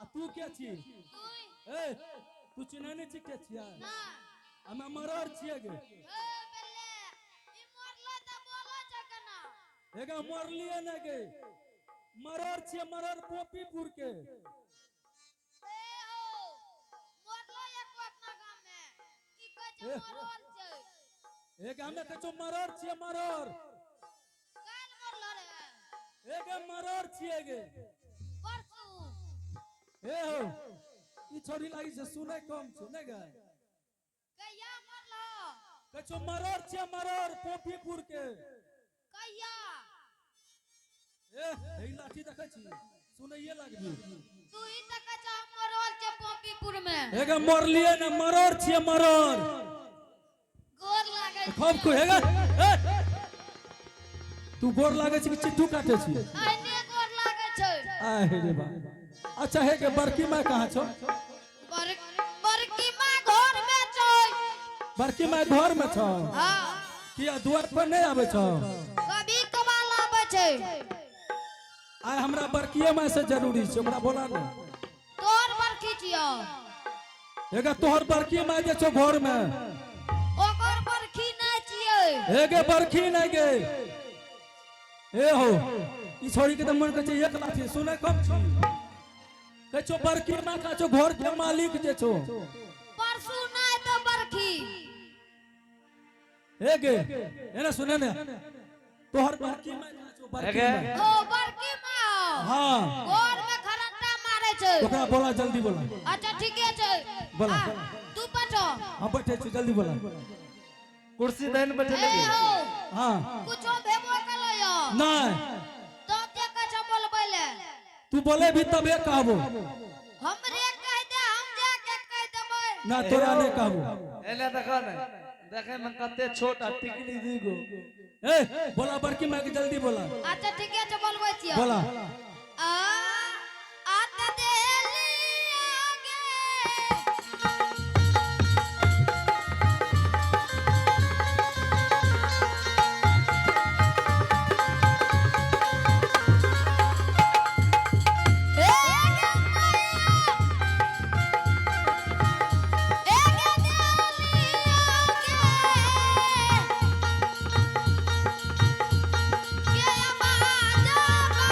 आ तू के छी? तू। ए, तू चिन्है नहि छी के छियै? ना। हमे मरर छियै गे। ए बेले, ई मरलो त बोलो छै केना? एगा मरलियै ने गे, मरर छियै, मरर पोपीपुर के। ए हो, मरलो एको अपना गाम में। ई कहै छै ए। मरल छै। एगा हमे कहै छौ मरर छियै, मरर। काल्हि मरलो रे? एगे मरर छियै गे। परसू। ए हो, ई छोरी लागी छै सुनै कम छौ ने गे। कहिया मरलो? कहै छौ मरर छियै, मरर पोपीपुर के। कहिया? ए, हे लाठी देखै छी, सुनैये लागबी। तू ही त कहै छ हम मरल छै पोपीपुर में। एगे मरलियै ने, मरर छियै, मरर। गोर लागै खूब छै। को हेगे। ए, तू गोर लागै छै कि चिट्ठू काटे छी? अहिने गोर लागै छै। आहे रे बा। अच्छा हे के बड़की माय कहाँ छौ? बड़की माँ घर में छै। बड़की माय घर में छौ? हाँ। किया दुआर पर नहीं आबै छौ? कभी कभार आबै छै। आइ हमरा बड़कीए माय से जरूरी छै, ओकरा बोला ने। तोहर बड़की छियौ। एगे तोहर बड़की माय जे छौ घर में। ओकर बड़की नहि छियै। एगे बड़की नहि गे। ए हो, ई छोरी के तऽ मन कहै छै एक लाठी सुनै कम छी। कहै छौ बड़की माय कहाँ छौ, घर के मालिक जे छौ। परसू नहि तऽ बड़की। ए गे, एने सुने ने, तोहर बड़की माय कहाँ छौ, बड़की एगे। माय? ओ बड़की माय हो। हाँ। घर में खरंटा मारे छै। ओकरा बोला, जल्दी बोला। अच्छा ठीके छै। बोला। आ, तू बैठो। हम बैठे छी, जल्दी बोला। कुर्सी दहन बैठे ए लगे। हो। हाँ। कुछो भेबो कलो यो? नहीं। तब जे कहै छौ बोलबै ले। तू बोले भी तबे कहबो। हमरे कह दे, हम जाके कह देबै। ना, तोरा नहीं कहबो। एने देखो ने, देखे में कते छोट आ टिकली दुगो। ए, बोला बड़की माय के, जल्दी बोला। अच्छा ठीके छै, बोलबै छियौ। बोला। आ आत देली आगे। ए गे मैया, ए गे देली आगे। के आवाज बा।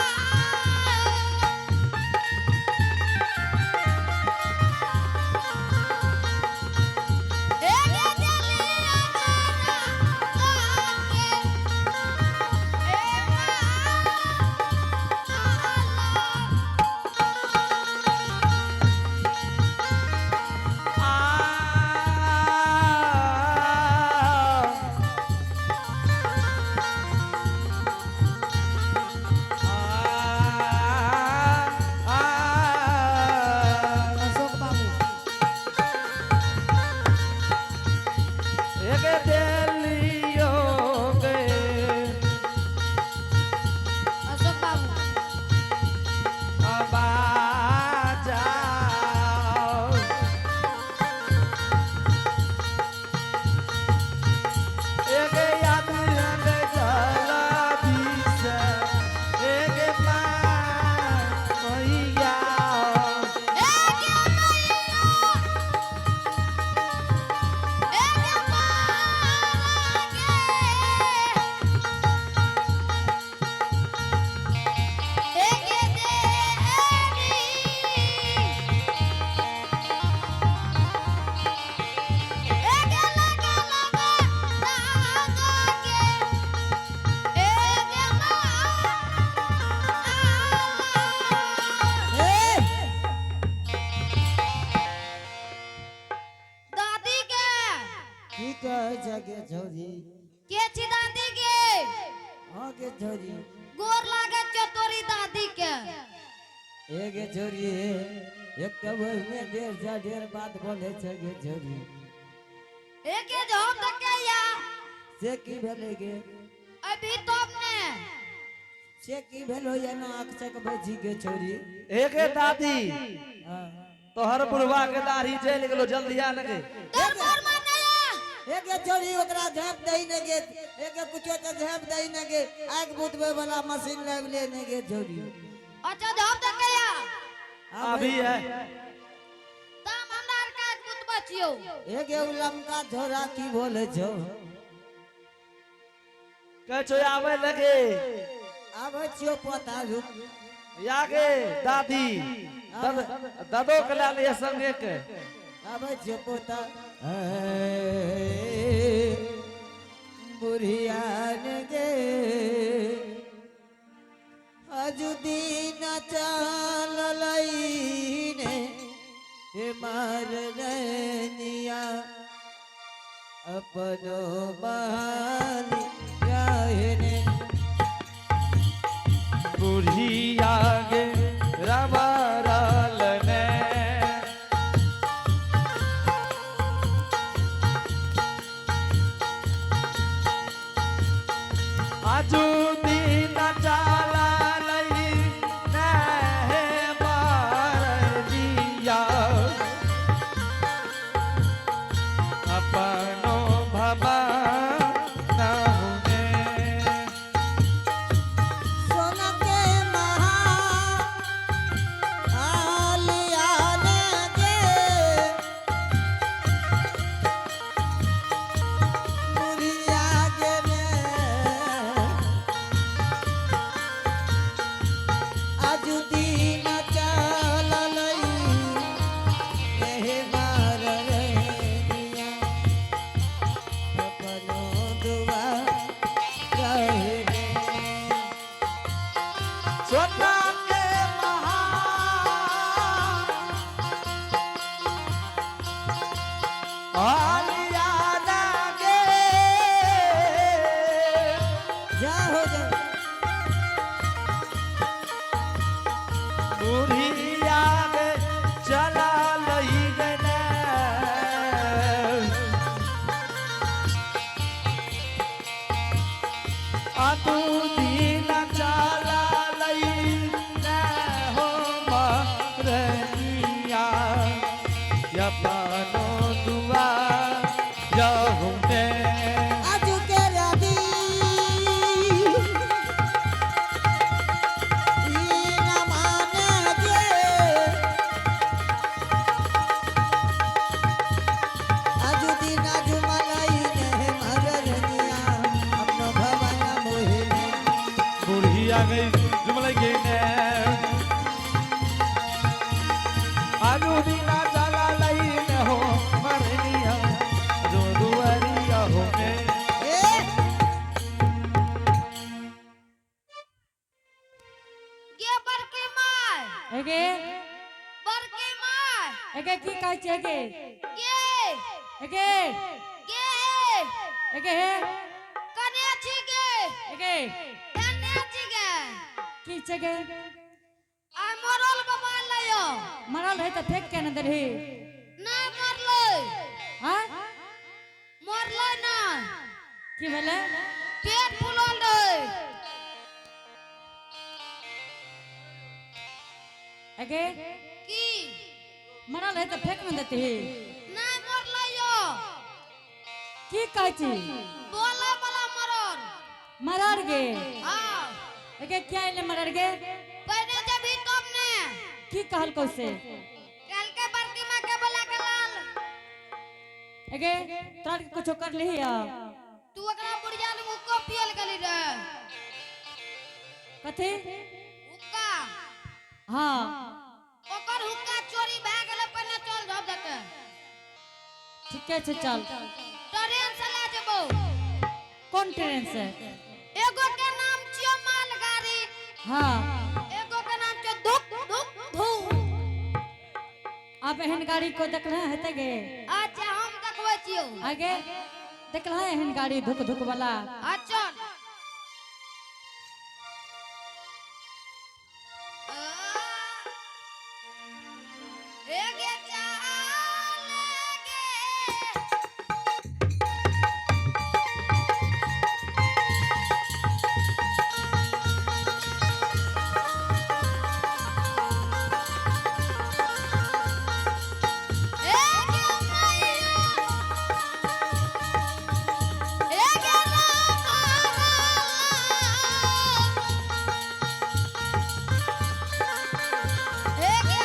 ए गे देली आगे आगे। ए माँ। अशोक बाबू। एक देलियो गे। अशोक बाबू। आवाज। एक याद रंग जला बीस, एक मैया। ए गे मैया, ए गे माँ गे। ए गे देवी। ए गे लगा लगा लगा के। ए गे माँ। ए। दादी के। की कहै छै गे छौरी? के छी दादी के? हाँ गे छौरी। गोर लागत छौ तोरी दादी के। ए गे छौरी, एक तऽ ओहिमे ढेर से ढेर बात बोले छै गे छौरी। एके जो हम तकैया। से की भेलै गे? अभी तब ने। से की भेलो एना आँख चकबै छी गे छौरी? एके दादी। हाँ। तोहर बुढ़वा के दाढ़ी जलि गेलो, जल्दी आ ने गे। तोर मोर मानैया। एगे छौरी, ओकरा झाँप दही ने गे। एगे कुछो तऽ झाँप दही ने गे, आगि बुतबै वाला मशीन लाबि ले ने गे छौरी। अच्छा, जो हम तकैया। अभी है। तब हमरा आर काज बुतबै छियौ। एगे उ लमका झोरा की बोले छौ? कहै छौ आबै लगे। आबै छियौ पोता रुक। यागे दादी ददो के लए लिहे संगे के। आबै छियौ पोता। बुढ़िया ने गे अजुदीन चललई ने हे मार रनिया अपनो बहाली ने। बुढ़िया गे रमरल ने आजू दिन चललई ने हे मारनिया अपनो भवा ने। सोना के महा आलिया ने गे बुढ़िया गे ने आजु दिन चललई हे मार रनिया अपनो दुआ रहे। सोना के महा आलिया लागे जा हो जा। बुढ़िया गे चला लई गने आतू दिन चला लई ने हो मरनिया अपनो दुआ जहुने। आजु के राती ई न माने गे आजु दिन आजु मलाई ने मरनिया अपनो भवन मोहे। बुढ़िया गई जुमल गई ने आजू दीना चला लई ने हो मरनिया जो दुआरिया हो ने। ए गे बड़की माय। एगे। बड़की माय। एगे, की कहै छी एगे? गे। एगे। गे। एगे हे। कने छी गे? एगे। कने छी गे? की छै गे? आ मरल बाबा लयो। मरल रहै तऽ फेंक के ने देलही? नहि मरलै। हाँ? मरलै ना। की भेलै? पेट फुलल रहै। एगे। की? मरल रहै तऽ फेंक ने देतही? नहि मरलै यो। की कहै छी? बोले वाला मरल। मरल गे? हाँ। एगे, क्या एले मरल गे? पहिने जेबही तब ने। की कहलकौ से? कहलकै बड़की माय के बोला के लाल। एगे, तोरा के कुछो कर लिही अब? तू ओकरा बुढ़िया लग हुक्को पियल गेली रहे। कथी? हुक्का। हाँ। ओकर हुक्का चोरी भए गेलै, पहिने चल झप दके। ठीके छै, चल। ट्रेन से लए जेबौ। कोन ट्रेन से? एगो के नाम छियौ मालगाड़ी। हाँ। एगो के नाम छियौ धुक धुक धू। आब एहन गाड़ी को देखले हेतै गे? अच्छा, हम देखबै छियौ। आगे, देखले एहन गाड़ी धुक धुक वाला? आ चल। एगे चाल गे। एगे मैया, एगे रामा। एगे।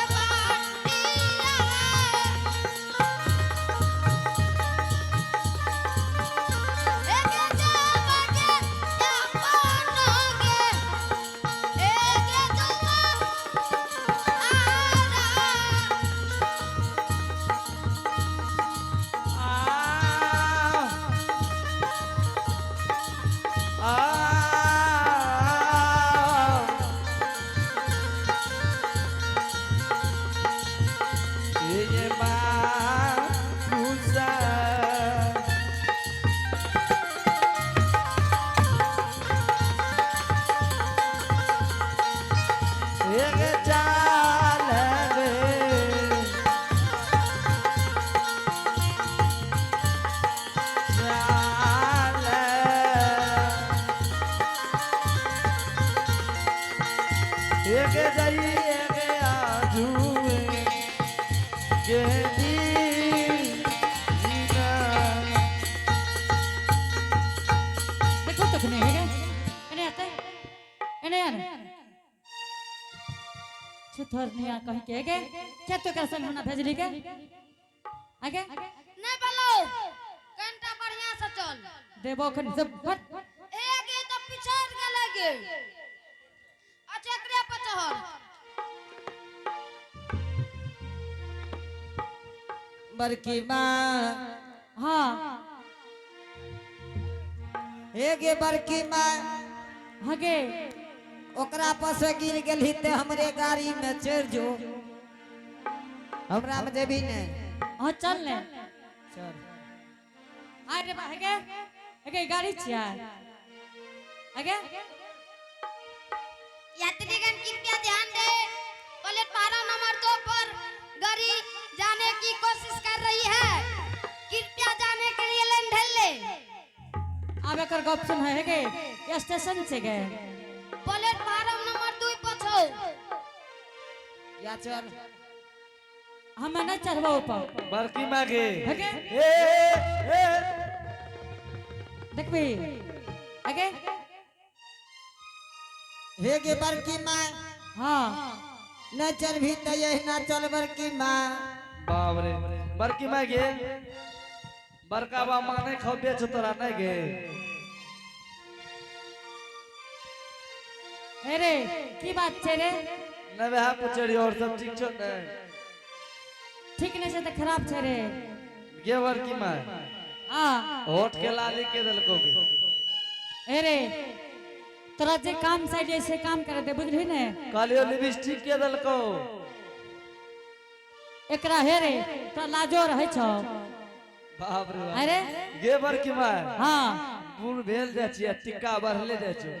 ये माँ पूजा। एक चाल रे चाल एक जाई एक आजू के दीना। देखो तखने हे गे एने आते एने आने छुथर निया कह के गे क्या तो एकरा संग हमरा भेजली के आगे नहीं बोलो कनिटा बढ़िया से चल। देबो खन सब फट। ए गे तो पिछड़ गेलै गे। अच्छा एकरे पर चढ़। बड़की माँ। हाँ। हे गे बड़की माँ। हाँ गे। ओकरा पर से गिर गेलही ते हमरे गाड़ी में चढ़ जो, हमरा में जेबी ने। हाँ चल ने। चल। आरे बा हे गे हे गे गाड़ी छिया आगे। यात्रीगण कृपया ध्यान दें, प्लेटफार्म नंबर 2 पर गाड़ी जाने की कोशिश कर रही है, कृपया जाने के लिए लाइन ढल ले। आब एकर गप सुन है गे, ये स्टेशन से गे। प्लेटफार्म नंबर 2 पर छौ। या चल। हम नहीं चढ़बो ऊपर। बड़की माँ के हे गे। ए ए देखबी आगे। हे गे बड़की माँ। हाँ। न चढ़बी त यही चल बड़की माँ। बाप रे बड़की माँ गे, बड़का बा माँ नहीं खाओ बेच तोरा नहीं गे। अरे की बात छे रे? नहीं वह पुछड़ी और सब ठीक छो नहीं? ठीक नहीं छे त खराब छे रे। गे बड़की माँ। हाँ। होठ के लाली के दलको के। अरे तोरा जे काम साइड ऐसे काम करे दे, बुझली ने? कालियो लिपस्टिक के दलको। एकरा हे रे तोरा लाजो रहै छौ। बाप रे बाप। अरे गे बड़की माँ। हाँ। बूढ़ भेल जाइ छी आ टिक्का बढ़ले जाइ छौ।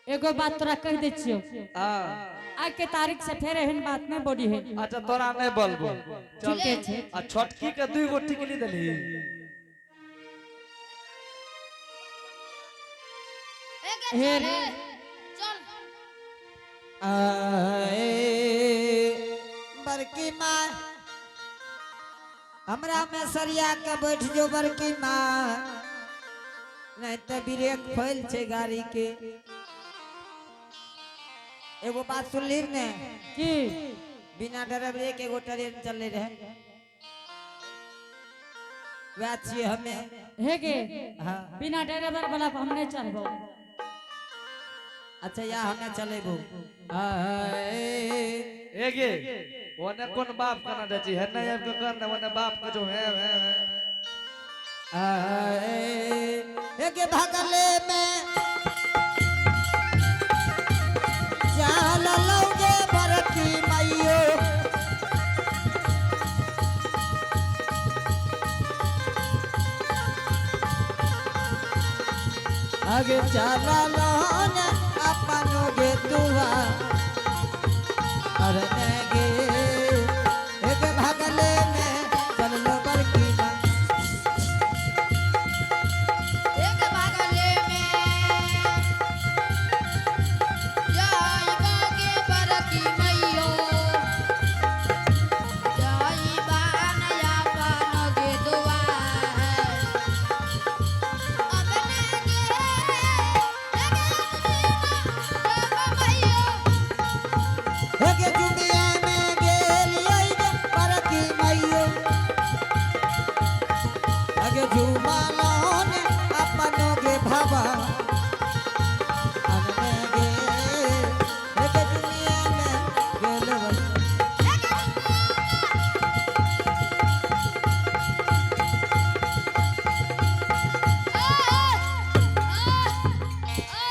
एगो बात तोरा कह दै छियौ। हाँ। आज के तारीख से फेर एहन बात नहीं बोली है। अच्छा तोरा नहीं बोलबो। चल। ठीके छै। आ छोटकी के 2 गो टिकली देलही। हे रे। चल। आए बड़की माँ, हमरा में सरिया के बैठ जो बड़की माँ, नहीं तो ब्रेक फैल छे गाड़ी के। एगो बात सुनली ने? की? बिना ड्राइवरे के एगो ट्रेन चलले रहे, वएह छियै हमे। हे गे। हाँ। बिना ड्राइवर वाला पर हम नहीं चढ़बो। अच्छा या हमे चलेबो। आए हे गे ओने कोन बाप कना जाइ छी, हे नहीं आबि के कर ने ओने बाप के जो है, है, है। आए हे गे भगले में चाल लौगे बरकी मैयो। आगे चाल लोन अपन गे तुआ अरे गे एक भगले में चल लो बरकी माई। एक भागले में जाइबा गे बरकी मैयो, जाइबा नया पान गे दुआर। अपने गे मैयो। हे जुमिया में गेलियै गे बरकी मैयो, अगे झुमा लोन अपन गे भावा अनने गे। हे जुमिया में गेल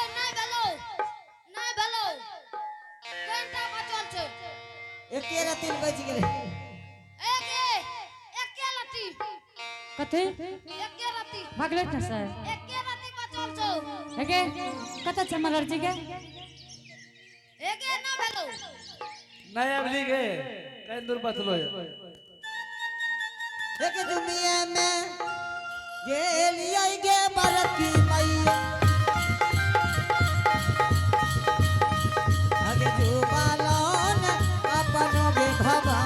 नहीं भेलो, नहीं भेलो, घंटा बचल छै। एके रति बच गेलै। एके एके लत्ती। कथी? एके रत्ती। भागले न सर। एके रत्ती बचल छौ। एगे कतऽ छै मरर जी के? एके ना भेलौ। नहीं अबली गे कहीं दूर बचलो है। एक दुनिया में गेलियै गे बरकी मैया अगे जुबालन अपन गे भवा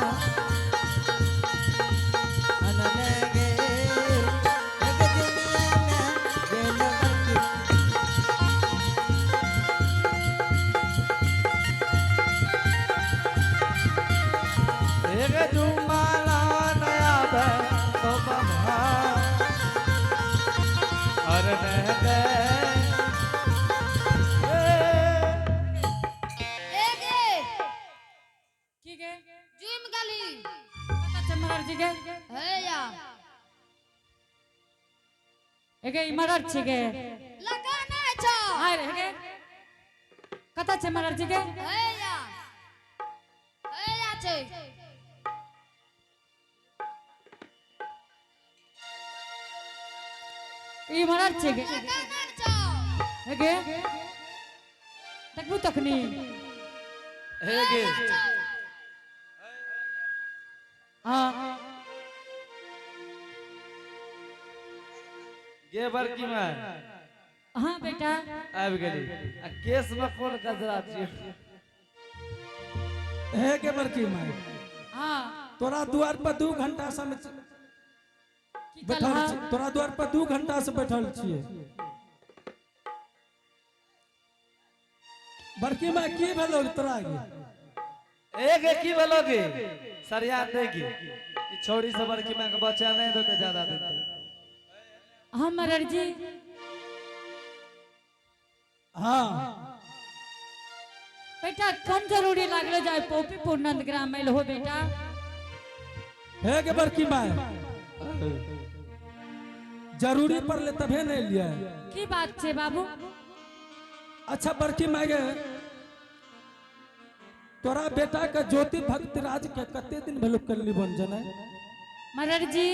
अनने गे। एक दुनिया में गेल बरकी। एक जुमाला नया बे तो बभा अरे नह दे। एके की गे? जुम गली। कतऽ छै मरर जी के? हे या। एगे ई मरर छी गे। लगा नै छौ। आय रे गे। कतऽ छै मरर जी के? हे या। हे या छै। ई मरर छी गे। लगा नै छौ। एगे तकबू तखनी। हे गे। हाँ। गे बरकी में। हाँ बेटा। आबि गेली। आ केस में कोन कचरा छियै? हे गे बड़की माय। हाँ। तोरा द्वार पर 2 घंटा से हम की बैठल कहलह? छी। तोरा द्वार पर 2 घंटा से बैठल छियै। बड़की माय की भेलो तोरा गे? ए गे की भेलो गे? सरिया नहीं गे। ई छोरी से बड़की माय के बच्चा नहीं देते ज्यादा दिन तक। हाँ मरर जी। हाँ। बेटा कम जरूरी लागलो जाए पोपीपुर नंदग्राम में हो बेटा। हे गे बड़की माय। जरूरी पड़ले तभे नहीं लिया। की बात छे बाबू? अच्छा बड़की माय गे तोरा बेटा के ज्योति भक्त राज के कते दिन भेलो कल्ली बन जने? मरर जी।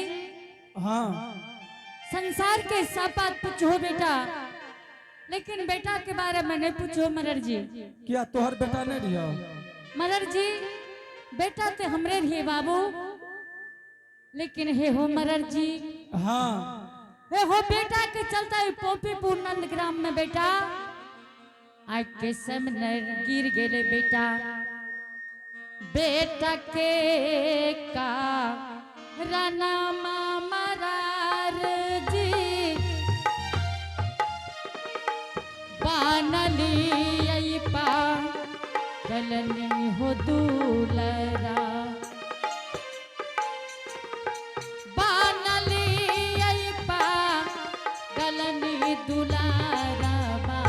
हाँ। संसार के सब बात पूछो बेटा लेकिन बेटा के बारे में नहीं पूछो मरर जी। क्या तोहर बेटा नहीं रहियो? मरर जी बेटा ते हमरे रहिए बाबू लेकिन हे हो मरर जी। हाँ। हे हो बेटा के चलता है पोपीपुर नंदग्राम में बेटा आज के समय गिर गेले बेटा। बेटा के का राना मरार जी बानली पा गलनी हो दूलरा बानली पा गलनी दुलारा बा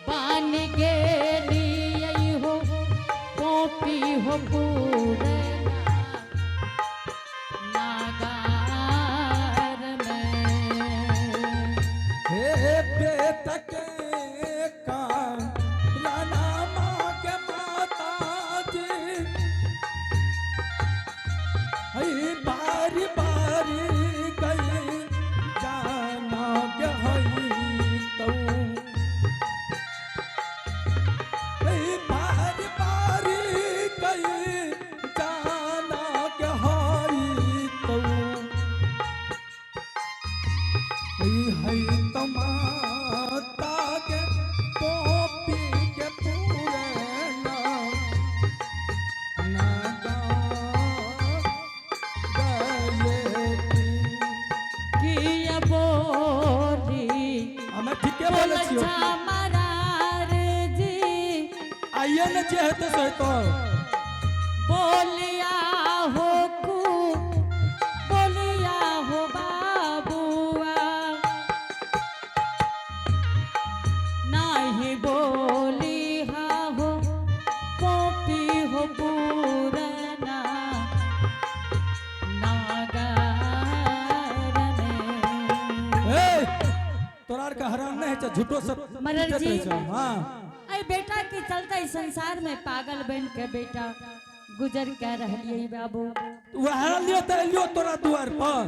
बान गेली हो कॉपी हो पूरना नागार में। हे बेटा के का राना माँ के माता जी हई बारी बारी गई जाना के हई तू हई बारी बारी गई जाना के हई तू हई हई तमाता के पोपी के पूरना नागा गए किया बोली हमें ठीके बोले छियो। मरार जी आइए न जे हेतै से हेतौ। बोलिया हो कु बोलिया हो बाबुआ नाही बोली हा हो पोपी हो पूरना नागार में। ए तोरा आर के हरान नहीं छै झूठो सब मरर पीटैत जी। रहै छौ। हाँ। अरे बेटा के चलते इस संसार में पागल बन के बेटा गुजर के रहलिए बाबू। वह लिए तो एलियो तोरा दुआर पर।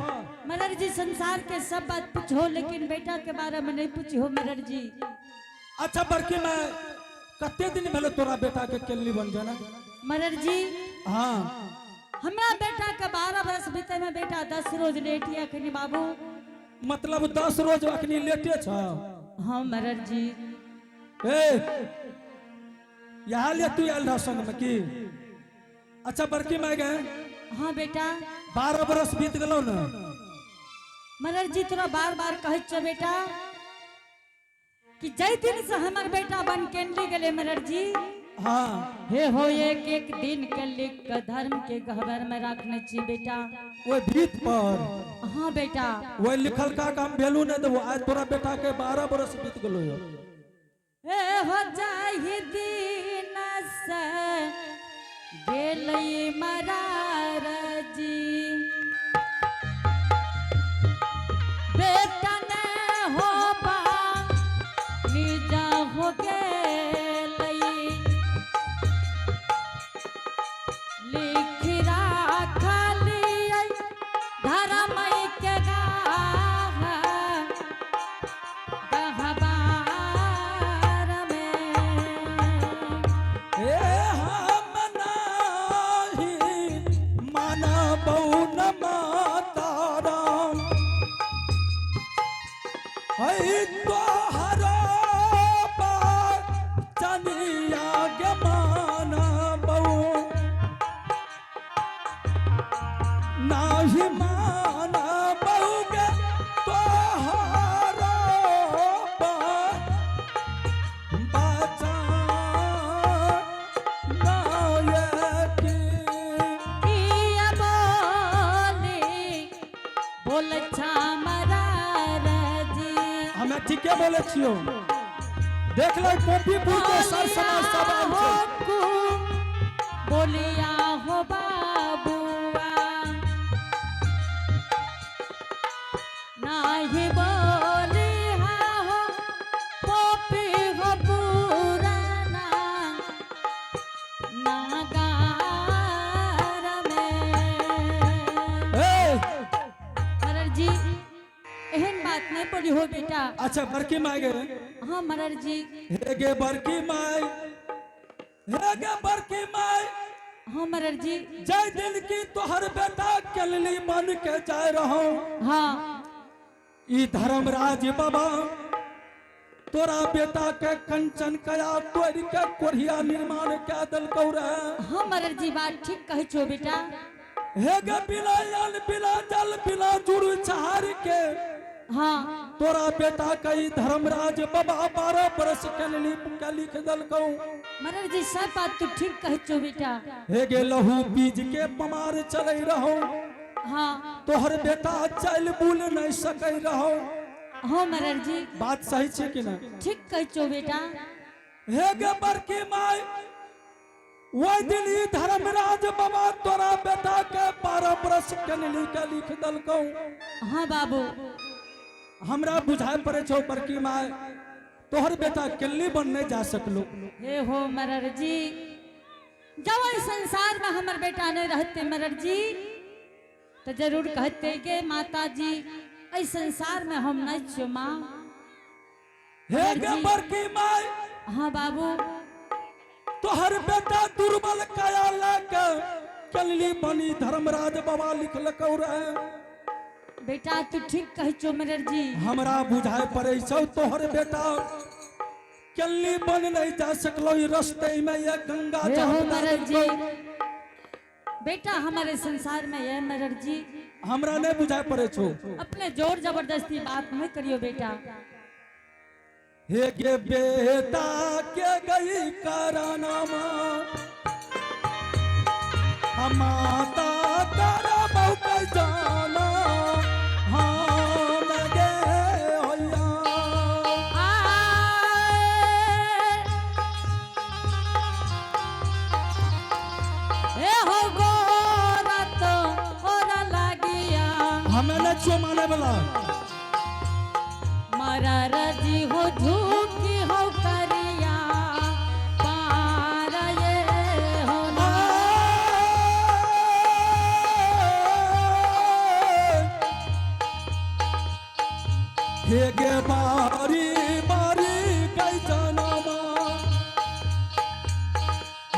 मरर जी, संसार के सब बात पूछो लेकिन बेटा के बारे में नहीं पूछो मरर जी। अच्छा बड़की मैं कते दिन भेलो तोरा बेटा के केली बन जाना? मरर जी, हाँ। हमरा बेटा के 12 बरस बीते में बेटा 10 रोज लेट अखनी बाबू। मतलब 10 रोज अखनी लेटे छ? हाँ मरर जी। ए यहाँ ले तू आयल रह संग में की? अच्छा बड़की मैं गए। हाँ बेटा। 12 बरस बीत गलो ना। मरर जी, तोरा बार बार कहै छो बेटा कि जै दिन से हमर बेटा बन के गेले मरर जी, हाँ, हे हो एक एक दिन के लिख के धर्म के गहबर में रखने छी बेटा। ओहि भीत पर? हाँ बेटा। वही लिखल का काम भेलू नहीं देबो। आज तोरा बेटा के 12 बरस बीत गेलो यो। हे हो जाहि दिन से गेलै मरार जी, बेटा ने हो बा निजा हो गेलै, लिख राखलियै धर्म के गाह गहबार में। ए हम नाही मानबौ न माताराम है तोहर चनिया के मानबौ नाही मानबौ गे तोहर किया बोली बोल छामरार जी। हमें ठीके बोले छियो। देख ले पोपीपुर के सर समाज सब आयल हो छै। बोलिया हो बाबुआ, नाही बोली हो पोपी हो पुराना नागार में। ए मरर जी, एहन बात नहीं बोली हो बेटा। अच्छा बड़की माय गे। हाँ मरर जी। हे गे बड़की माय, हे गे बड़की माय। हाँ मरर जी। जय दिन की तोहर बेटा कलली मन के जाय रहो, हाँ, ई धर्मराज बाबा तोरा बेटा के कंचन कया तोड़ के कोढ़िया निर्माण कै देलकौ रहे। हाँ मरर जी, बात ठीक कहै छो बेटा। हे गे बिना अन्न बिना जल बिना जुड़ छहार के, हाँ, तोरा बेटा के ई धर्मराज बाबा 12 बरस के लिख देलकौ। मरर जी, सब बात तू ठीक कहै छो बेटा। हे गे लहू बीज के पमार चलै रहो, हाँ, तोहर बेटा चल बुल नहीं सकै रहो। हाँ मरर जी। बात सही छै कि नहीं? ठीक कहै छो बेटा। हे गे बड़की माय, ओहि दिन ई धर्मराज बाबा तोरा बेटा के 12 बरस के के लिख देलकौ। हाँ बाबू। हमरा बुझाय पड़े छौ बड़की माय, तोहर बेटा केली बन नहीं जा सकलो। हे हो मरर जी, जब इस संसार में हमर बेटा नहीं रहते मरर जी, तो जरूर कहते गे माता जी, इस संसार में हम नहीं छियो माँ। हे गे बड़की माय। हाँ बाबू। तोहर बेटा दुर्बल काया लेके कलली बनी धर्मराज बाबा लिखलकौ रहे। बेटा तू ठीक कहै छो मरर जी। हमरा बुझाय पड़े छौ तोहर बेटा कलली बन नहीं जा सकलो, ई रस्ते में ये गंगा हे हो झापटा मरर जी, देलकौ। बेटा हमारे संसार में है मरर जी। हमरा नहीं बुझाय पड़े छौ। अपने जोर जबरदस्ती बात नहीं करियो बेटा। हे गे बेटा के गई करानामा माता तारा बहु के जाना हम गे होया। ए हो गोरा तो ओरा लागिया, हमें नहीं छो माने वाला। मरर जी हो झूठी हो करिया।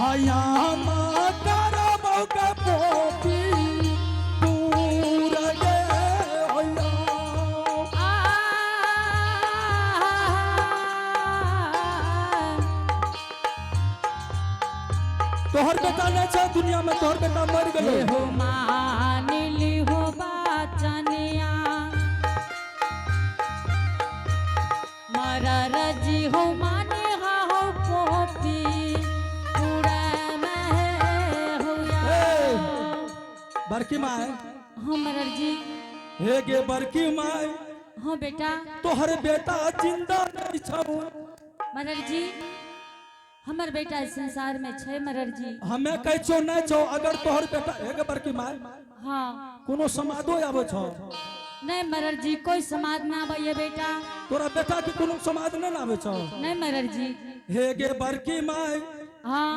हयामा करबौ के पोपी पूर गे होया। आ तोहर बेटा नहीं छै दुनिया में, तोहर बेटा मर गेलै। हो मानिली हो बाचनिया मरर जी हो माने हा हो पोपी पूरा में हो ए! बड़की माय। हाँ मरर जी। हे गे बड़की माय। हाँ बेटा। तोहर बेटा जिंदा नहीं छौ। मरर जी, हमर बेटा इस संसार में छै मरर जी। हमे कहै छौ नहीं छौ, अगर तोहर बेटा, हे गे बड़की माय। हाँ। कोनो समादो आबै छौ? नहीं मरर जी, कोई समाज ना आबैया बेटा। तोरा बेटा के कोनो समाद नहीं आबै छौ? नहीं मरर जी। हे गे बड़की माय। हाँ।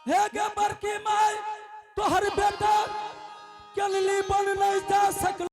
हे गे बड़की माय, तोहर बेटा कलली बन नहीं जा सकल।